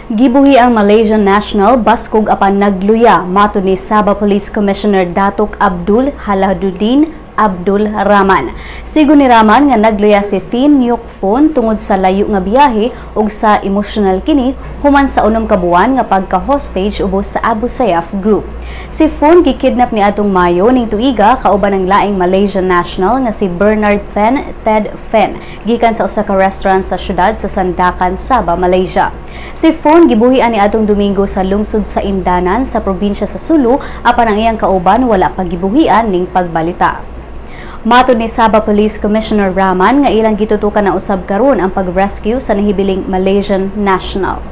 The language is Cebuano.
Gibuhi ang Malaysian national baskog apan nagluya, matud ni Sabah Police Commissioner Datuk Abdul Halaluddin Abdul Rahman. Sigon ni Rahman nga nagluya si Thin Nyuk Fon tungod sa layo nga biyahe ug sa emosyonal kini human sa 6 ka buwan nga pagka-hostage ubos sa Abu Sayyaf Group. Si Fon gikidnap ni atong Mayo ning tuiga kauban ang laing Malaysian national nga si Bernard Then Ted Fen gikan sa usa ka restaurant sa syudad sa Sandakan, Sabah, Malaysia. Si Fon gibuhian ni atong Domingo sa lungsod sa Indanan sa probinsya sa Sulu, apan ang iyang kauban wala pa gibuhian ning pagbalita. Matod ni Sabah Police Commissioner Rahman nga ilang gitutukan na usab karon ang pag-rescue sa nahibiling Malaysian national.